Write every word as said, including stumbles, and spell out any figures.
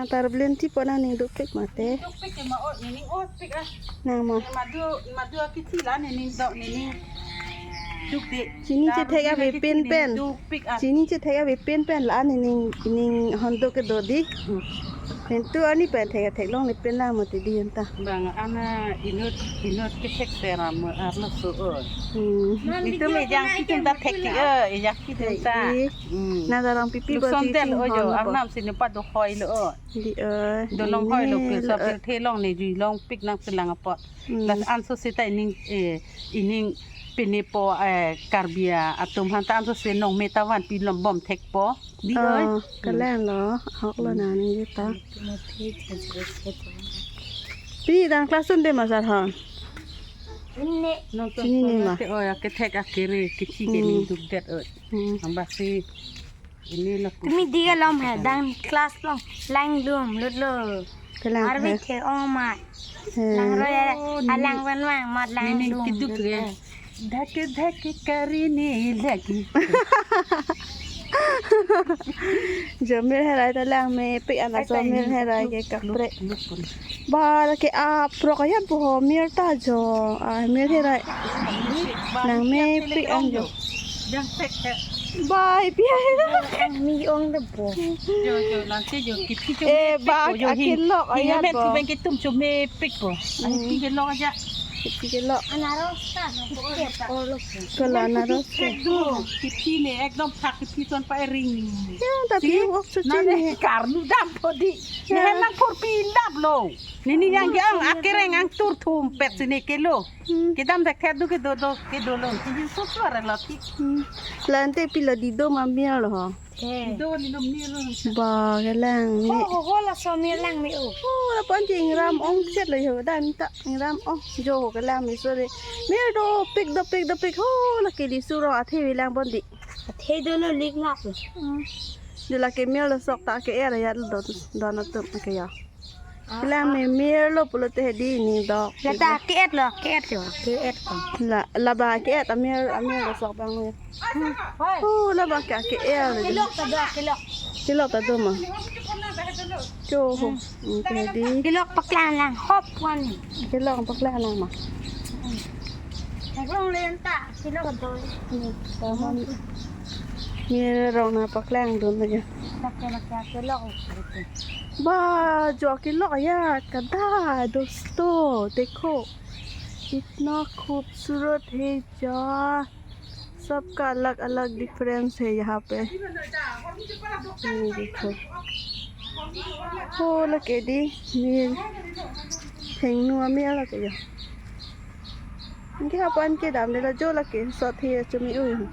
Tarblin ti pona ning dukpik mate. Dukpik ke ma o, nening o pik ah. Nang ma. Madu, madu akiti la nening do, nening dukde. Chini chethek ave pen pen. Dukpik ah. Chini chethek ave pen pen la nening, ning hondok kedo di. Hmm. Pen tu ani pen thek theklongle pen lang mate di anta. Bang ana inut, inut kethek seram arlo so o. Hmm. Itum ejang kitum ta thek ti o, ejang kitum ta. Thek ti. Hmm. Na darong pipi. Lusondel o jo, arnam si ne pado hoi lo o. Di o. Dolong hoi lo ke, so pirthe long ne jui longpik nangkelang apot. Hmm. Lasi anso seta ining, eh, ining pinipo, eh, Karbi atum aphan ta anso se nongme ta vanpi lom bom thekpo. Di o. Oh, kalang lo, ahok lo nang ni ta. Pini dang class un de ma sar hon. Nonton chini ne ma. Te o ya kethek akere kichi ke ning dukdet o. Hmm. Ambak si. Tumi di kalom he, dang class long, lang lum lutlo. Kelang arve he. Ke ong ma. He. Lang roya, oh, alang wan wang, mat lang nening lum kiduk lutlo. Dhake dhake karini lagi. Jo mir herai ta langmepik ana. Ai jo ta mir ini herai luk, ke kaprek. Luk, luk, luk. Ba ke aprok ayat pu ho mir ta jo. Ah, mir herai. Langmepik an jo. Jang tek tek. Bai pi ai. Ang mi ong de bo. Jo, jo, lante jo, kipi jo. Eh, mepik ba ko jo hi. Akilok hi ayat ngamet bo. Tubeng kitum jo mepik ko. Ang pi kelok aja. Kipi kelok. Anaros ta, no, bo. Kep, oh, lo. Kala anaros. Tek do, kipi ne, ekdom thak kipi ton pa ring. Ya, tapi si, waktu na sini. Ne karnu dam podi. Ya. Ne lang por pi lap lo. Nini yang yang akereng angtur thumpet sini kelo. Hmm. Kedam dak thedu kedo do kedo lo. Tiji so suara lo ti. Hmm. Lante pilo di do ma mir lo ho. Eh. Di do ni lo mir lo. Ba kelang ni. Ho ho ho, laso mir langme o. Oh, lapu-an ti ingram ong chet lo ho dan ta ingram ong jo ho kelang me so le. Mir dopik dopik dopik ho la ke di suro athe vi lang bon di. Athe dolo lik lap lo. Hmm. Jo la ke mir lo sok ta ke er ya don don atum ke ya. Langme mir lo pulote hedi ni dok. La ta ke-et lo, ke-et lo, ke-et ko. La, laba ke-et amir, amir lo sok bang lo. Hmm. Oh, laba ke, ke-et lo. Kelok ta do, kelok. Kelok ta do ma. Cho ho. Hmm. Hmm, ke hedi. Kelok paklang lang, hop wan. Kelok paklang lang ma. Hmm. Kelok len ta. Kelok doi. Hmm, taman. Mir rong na paklang dun aja. Lake lake kelok. Ba, jo kelok ya, kada dosto, dekho. Kitna khubsurat hai ja. Sabka alag alag difference hai yahan pe. Ye dekho. Oh, lake di. Ye. Thengnu amir lake ya. Anke hapan kedam de la jo lake sot he chumi u.